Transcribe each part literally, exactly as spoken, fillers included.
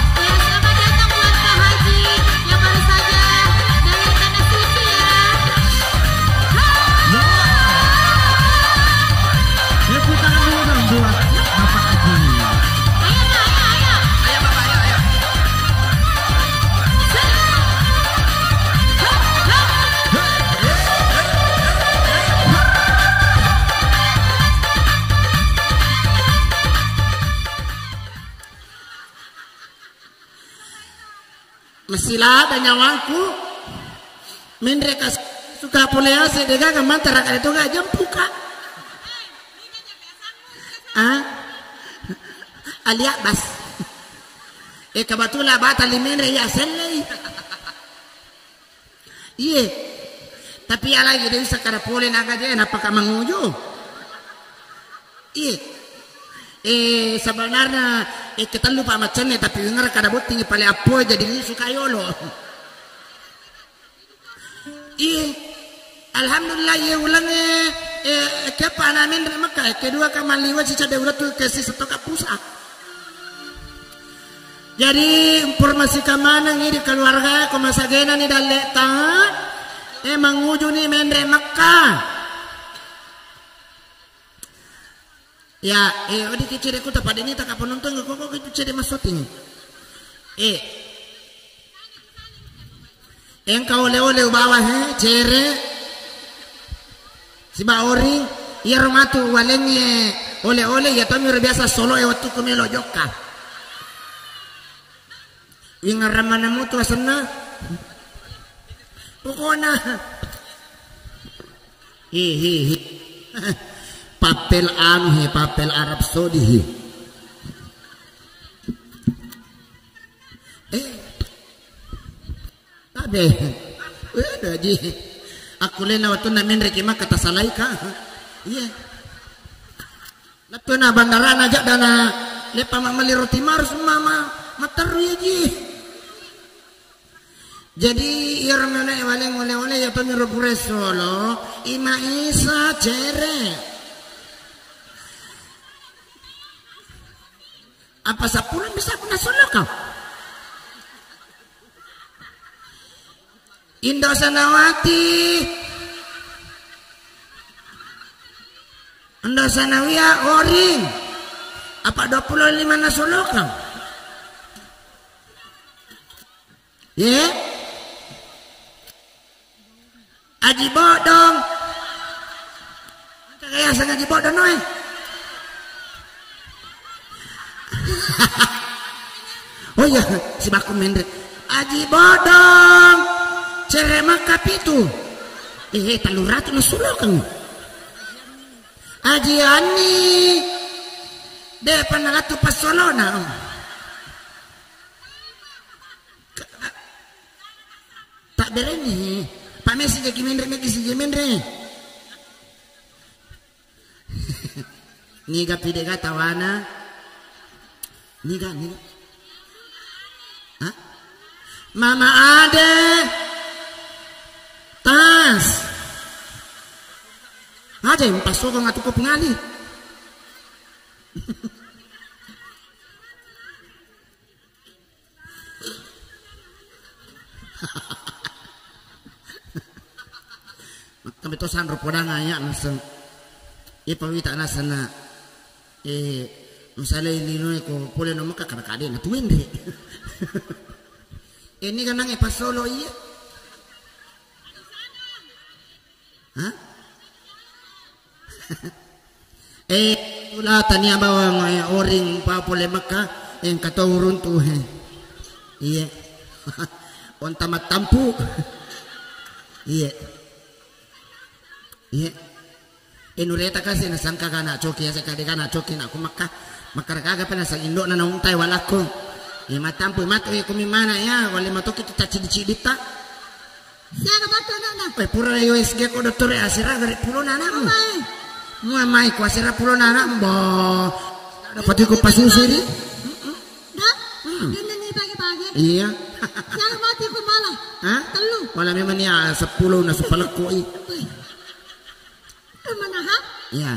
Ya, selamat datang buat Pak Haji yang baru saja dari Tanah Suci, ya. Tepuk tangan dulu dong buat Bapak Haji. Ayo, Pak, ayo, ayo. Ayo, Bapak, ayo, ayo. Masilada nyawangku. Menre kas suka pole ase de gaga mantara kare toga jempuka. Ah? Ali Abbas. Eh, kebetulan batali menre ya sellei. Iye. Tapi ya lagi de bisa kada pole naga je napaka manguju. Iye. Eh, sebenarnya eh ketellu pak macenne tapi dengar kada botting pale appo jadi lisu kayolo. Iye. Alhamdulillah iye ulange eh kepa ana menre Mekka eh kedua ka maliwa sisa de ulatu ke sisa toka pusa. Jadi informasi kamaneng di keluarga ko masagena ni dalle ta eh manguju ni menre Mekka. Ya, eh, odi ki cede kuta pada ni taka penonton ko ko ki cede masuting. Eh. Engka ole-ole ubawa he, cere. Siba oring, iyaro matu walengnge ole-ole iya tommi ro biasa solo e wettu ko melo jokka. Ingarang mana mutu asenna? Pokona. Hi, hi, hi. Papel anu he, papel Arab Saudi he. Eh. Tabe. Udah ji. Aku lena waktu na menre ki maka tasalaika. Iya. Lettuena bandarana jaddana leppa mammalli roti marus mama matterru ya ji. Jadi iyaro mele waleng ole-ole ya toni ro pura solo ima isa cere. Apa seppulo bisa kuna solo kau? Indo Sanawati. Indo Sanawia oring. Apa dua puluh lima na soloka? Ye? Aji Bodong. Kagaya sang Aji Bodong noe. Oh iya, si baku menre. Aji Bodong. Cere maka pitu. Eh, eh, tellu ratu na soloka. Aji Anni. De panna latu passolona. Tak bereni. Pak Messi jadi menre, Messi jadi menre. Niga pide ga tawana? Niga, niga. Hah? Mama Ade. Tas. Ade, pas sokong atu ko pengali. Makkami to sanro podang aya naseng. Iya pawita naseng na. Eh, misalnya lino ko pole no maka kada kade na tuende. Ini ganang e pasolo iya. Hah? Eh, ula tania bawang eh, oring pa pole Mekka, eh, engka to uruntu he. Iya. Onta mattampu. Iya. Iya. E, nureta kasi nasangka kana coki ya, sekali kana coki nak ku Makkah. Makkah gaga pa nasang indokna nauntai walakku. E, mattampu matu e kumi mana ya, wale matoki tu tacidi-ciditta. Siaga batu anakna? Eh, pura U S G ko dottore asera gare pulona anakmu. Mai. Mua mai ku asera pulona anakmu, bo. Ada patiku pasusiri. Dah? Hmm. Dia ni pagi-pagi. Iya. Siaga mati ku malah. Hah? Telu. Malah memang ni, ah, sepuluh na supalekko i. Kemana, ha? Iya.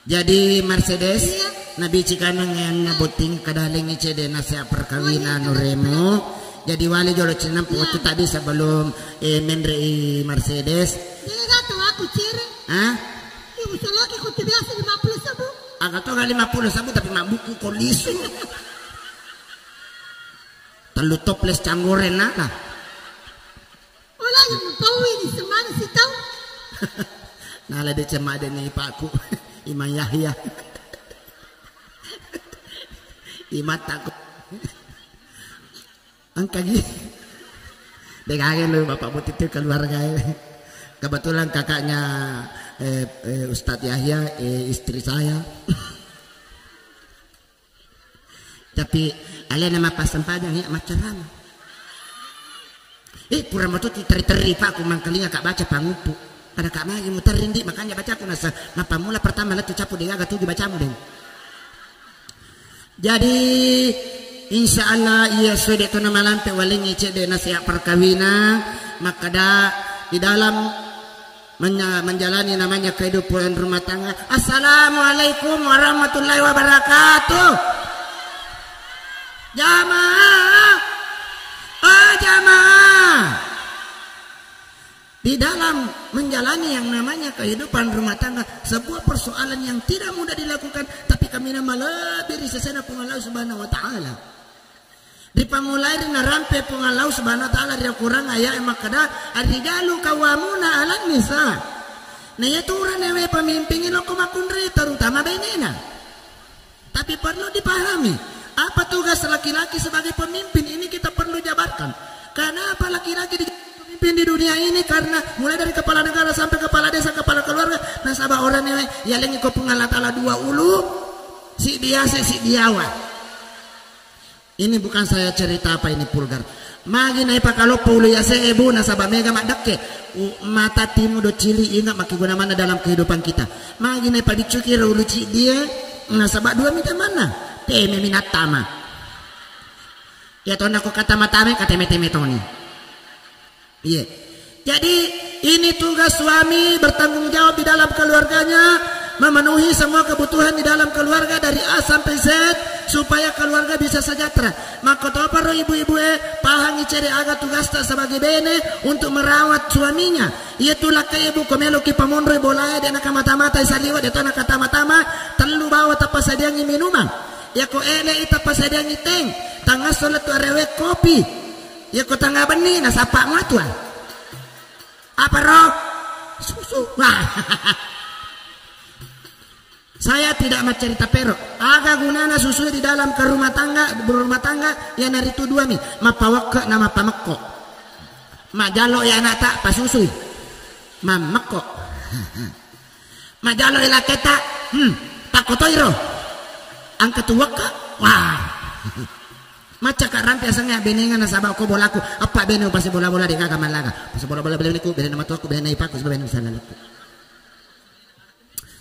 Jadi Mercedes, iya, nabici kaneng yang botting kadalengi cede nasihat perkawinan nuremu. Jadi wali jolo cinampu waktu tadi sebelum, eh, menrei Mercedes. Jadi satu aku ciri. Hah? Ibu soloki ku biasa lima puluh ribu. Agak toga lima puluh ribu tapi mabukku kolisu. Telu toples canggoren nana. Ola yang paui di semana si tau. Nala de cemade ni paku. Imam Yahya. Imataku. Angkagi. Degage lo Bapak Bupati itu keluarga. Kebetulan kakaknya, eh, eh, Ustadz Yahya, eh, istri saya. Tapi alena mappasempajang ya maccarama. Eh, pura matu terri-terri pak, ku mangkalinga kak baca panguppu. Pada kak magi muterri ndi, makanya bacaku nasa mappammula pertama lettu capu degaga tuju bacamu deng. Jadi insya Allah iya suede tona malampe walengi cede nasihat perkawinan makkada di dalam menya-, menjalani namanya kehidupan rumah tangga. Assalamualaikum warahmatullahi wabarakatuh. Jamaah, oh jamaah. Di dalam menjalani yang namanya kehidupan rumah tangga, sebuah persoalan yang tidak mudah dilakukan, tapi kami nama lebih ri sesena Puang Allah Subhanahu wa Ta'ala. Ripamulai ri narampe Puang Allah Subhanahu wa Ta'ala ri Al-Quran ayat yang makkada, "Ar-rijalu qawwamuna 'alan nisa." Nah, iya tu uranewe pemimpin lokko makkunrai, terutama benena. Tapi perlu dipahami, apa tugas laki-laki sebagai pemimpin? Ini kita perlu jabarkan. Kenapa laki-laki di pemimpin di dunia ini? Karena mulai dari kepala negara sampai kepala desa, kepala keluarga, nasaba uranewe yalengi ko Puang Allah Ta'ala dua ulu, si biasa, si biawa. Ini bukan saya cerita apa ini vulgar. Magi naipakaloppo ulu yase e bu nasaba mega maddekke. U-, mata timu do cili ingat makkeguna manna dalam kehidupan kita. Magi naipabiccuki ro ulu ciddie nasaba dua mita manna. Teme minattama. Ya tonna ko kata matame kateme-teme toni. Iya. Jadi ini tugas suami bertanggung jawab di dalam keluarganya, memenuhi semua kebutuhan di dalam keluarga dari A sampai Z supaya keluarga bisa sejahtera. Makkotoparo ibu-ibu e pahangi cede aga tugasta sebagai bene untuk merawat suaminya. Iya tu lakka ibu ko meloki pamonroi bolae de nakamata-mata saliwa de to nakatama-tama tellu bawa tapasadiangi minumang. Iya ko ele i tapasadiangi teng, tangasso lettu arewe kopi. Iya ko tanga benni nasappa matua. Apa ro? Susu. Wah. Saya tidak mencerita pero. Aga gunana susu di dalam ke rumah tangga, berumah tangga, ya naritu dua mi. Mapawekke na mapamekko. Majalo ya anak tak pasusui. Mamekko. Majalo ilaketa, hmm, pakkotoiro. Angka tuwakka, wah. Macca ka rampe asengnge abbenenga nasaba ko bolaku, appa bene upasi bola-bola de gaga mallaga. Pasi bola-bola bene ku, bene matuaku, bene ipaku, bene salalaku.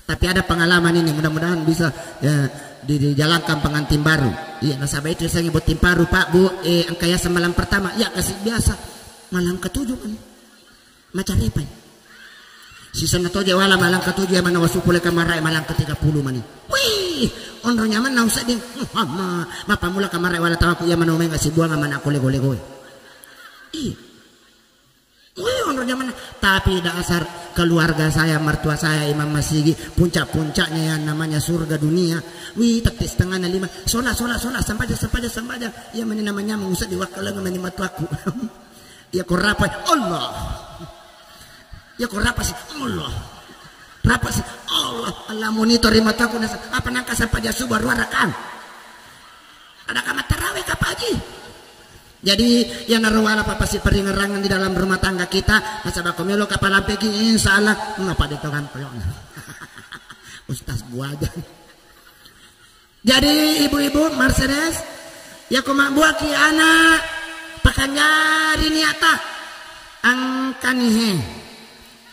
Tapi ada pengalaman ini, mudah-mudahan bisa, ya, di-, dijalankan pengantin baru. Iya, nasaba itu asengnge botting paru, Pak, Bu, eh, engka yaseng malam pertama, ya kasih biasa. Malam ketujuh kan. Macarepai. Sisenna toje wala malang katuju iya manna wasu pole kamarae malang ketiga puluh mani. Wih, onro nyamanna usedding. Muhammad, mappammula kamarae wala tawaku iya manna umenga sibuang amanna kole-kole kowe. Iya. Wih, onro nyamanna. Tapi dasar keluarga saya, mertua saya, Imam Masigi, puncak-puncaknya yang namanya surga dunia. Wih, tette setengahna lima. Sola, sola, sola, sambajang, sambajang, sambajang. Iya mani namanya mengusah di wakkalenga mani matuaku. Iya ko rapai, Allah. Iya ko rapai si, Allah. Rapai si, Allah. Allah monitor ri mataku nasa. Apa nangka sampai dia subuh ruara kan? Ada kamar tarawih ka Pak Haji? Jadi, iyanaro wala papasiparingerrangeng di dalam rumah tangga kita, nasaba ko meloka palampeki, insya Allah, napadetongeng toyona. Ustaz buaja. Jadi, ibu-ibu, Mercedes, yako mabbuaki anak, pakanjari niatta, engkani he,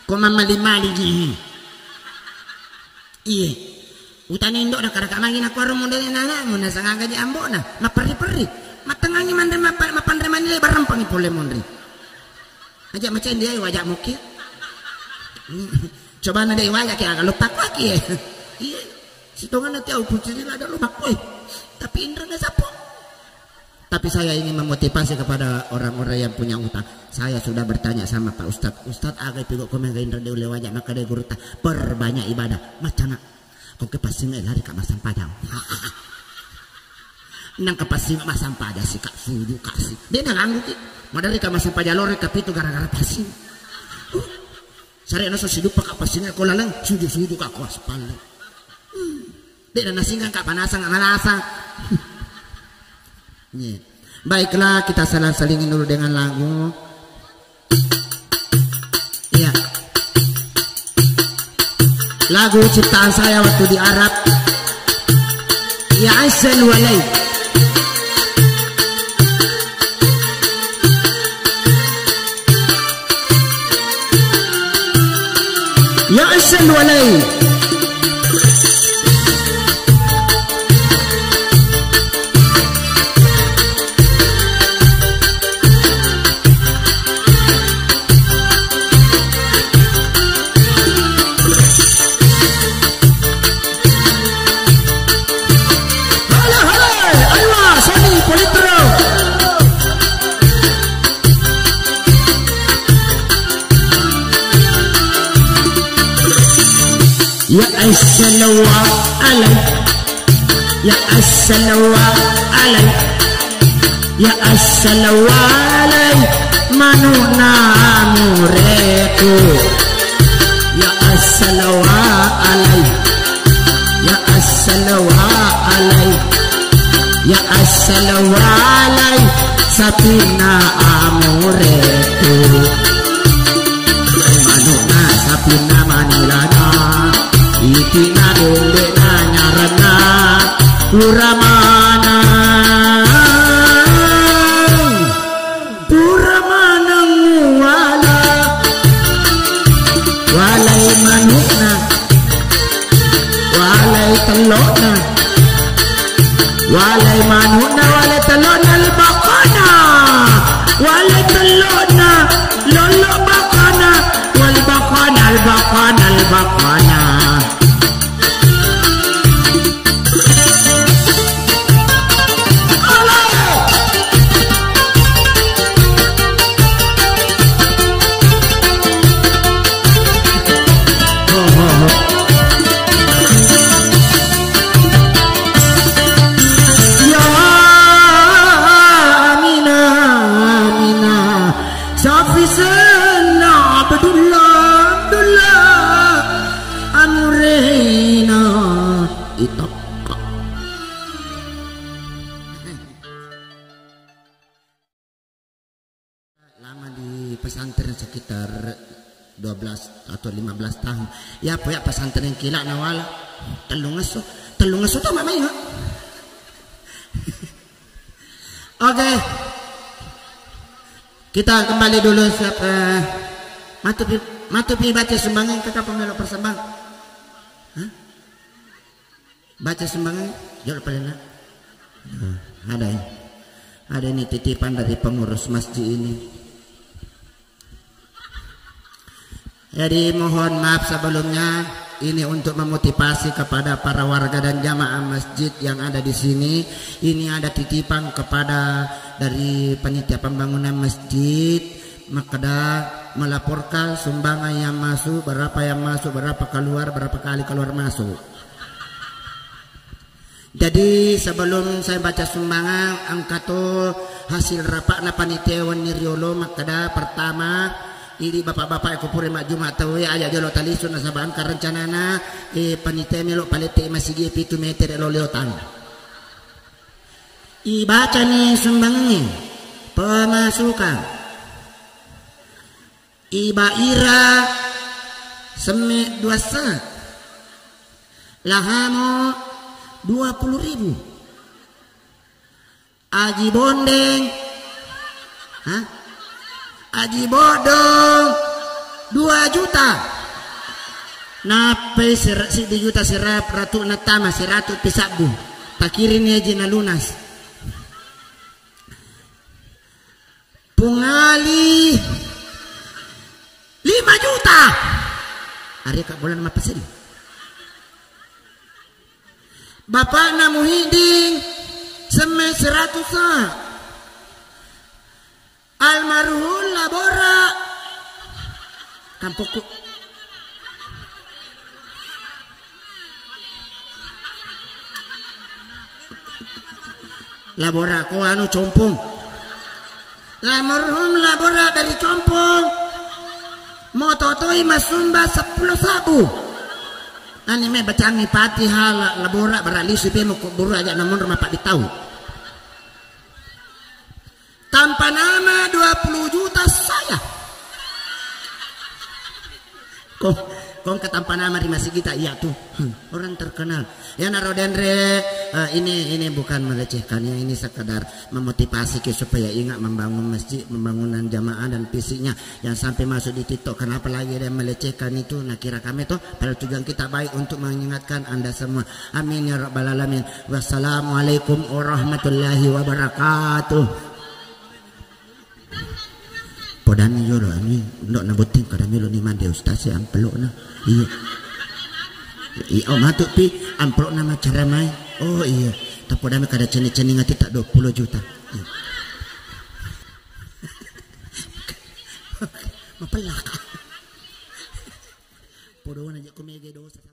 ko mammali-mali gi. Iye. Utani indo'na, karaka magi nakuaro monri ana'mu, nasangagaji ambo'na, mapperri-perri. Mattengngangi manre, mappa-, mappanre mani, le barempangi pole monri. Aja macai dia waja muki. Cobana dei waja ki aga loppakuaki e. Iye. Sitonganna tiau pucini ada lopakku e. Tapi inrana sapo. Tapi saya ingin memotivasi kepada orang-orang yang punya utang. Saya sudah bertanya sama Pak Ustadz, "Ustadz, aga pigau ko mega inra de ulle waja?" Maka dia gurutta, "Perbanyak ibadah." Macana, "Ko ke passinga lari ka massempajang." Nang ke passinga massempajang si ka, suju ka si. De naganggu ki. Madari ka massempajang lori ka pitu gara-gara passing. Uh. Sare naso siduppa ka passinga ko laleng, suju-suju ka ko aspal. Hmm. De na nasinggang ka panasang, manasang. Iya. Baiklah, kita saling-salingin dulu dengan lagu. Iya. Lagu ciptaan saya waktu di Arab. Ya Aisyah Walai. Ya Aisyah Walai. Halo, halo, aiwa, Sony, Politro. Ya assalamu alai. Ya assalamu alai. Ya assalamu alai. Manuna mureku. Ya assalamu alai. Ya assalamu alai. Ya assalamu alai. Sapina amureku. Manukna sapina manilana, itina bondena nyaranna, pura maneng, pura maneng wala, walai manukna, walai tellokna. Walai manukna, walai tellokna, albakana. Walai tellokna, lollo bakana. Wal bakana, albakana, albakana. Ya Amina, Amina, Safi Senna, Abdullah, Abdullah, Amurena, Itokka. Lama di pesantren sekitar dua belas atau lima belas tahun. Ya, apa ya pesantren kila nawala? Tellung esso, tellung esso to mamai, ha? Oke. Kita kembali dulu siap, eh, matupi, matupi baca sumbangan ke kapang melo persembang. Hah? Baca sumbangan, jolo paling nak. Nah, ada ya. Ada ini titipan dari pengurus masjid ini. Jadi mohon maaf sebelumnya, ini untuk memotivasi kepada para warga dan jamaah masjid yang ada di sini. Ini ada titipan kepada dari panitia pembangunan masjid, makkeda melaporkan sumbangan yang masuk, berapa yang masuk, berapa keluar, berapa kali keluar masuk. Jadi sebelum saya baca sumbangan, engka to hasil rapa'na panitia wenni riolo makkeda, pertama, idi bapak-bapak ko pura majjuma tauwe aja jolo talisu nasaba engka rencanana, eh, panitia melo palette masigi pitu meter lo leotang. Ibacani sumbangnge. Pemasukan. Iba ira semme dua sa. Lahamo dua puluh ribu. Aji Bondeng, hah? Aji Bodong, dua juta. Nappai sera-, siddi juta sera-, ratu natama, seratu pisabbu. Takirini aji nalunas. Pungali, lima juta. Are ka bulan mapasiri. Bapakna Muhyiddin, semme seratus sa. Almarhum Labora, kampokku. Labora ko anu Compong. Almarhum Labora dari Compong. Mototoi masumba seppulo sabbu. Nani me bacangi Fatihah la-, Labora, bara lisu pe mokko buru aja namun rumah Pak Bitau. Tanpa nama dua puluh juta saya. Kong, kong ke tanpa nama di masjid kita, iya tuh. Hmm, orang terkenal. Ya naro denre, eh, ini, ini bukan melecehkan ya, ini sekedar memotivasi ki supaya ingat membangun masjid, pembangunan jamaah dan fisiknya. Yang sampai masuk di TikTok, kenapa lagi ada yang melecehkan itu? Nah, kira kami tuh, padahal tujuan kita baik untuk mengingatkan Anda semua. Amin ya rabbal alamin. Wassalamualaikum warahmatullahi wabarakatuh. Podani jolo, ani, ndok na botting kada melo ni mande ustaz ya, amplopna. Iya. Iya, oh, matu pi, amplopna macara mai. Oh, iya. Tapodami kada ceni-ceni ngati tak dua puluh juta. Iya. Mapellaka. Podona je ko mege dosa.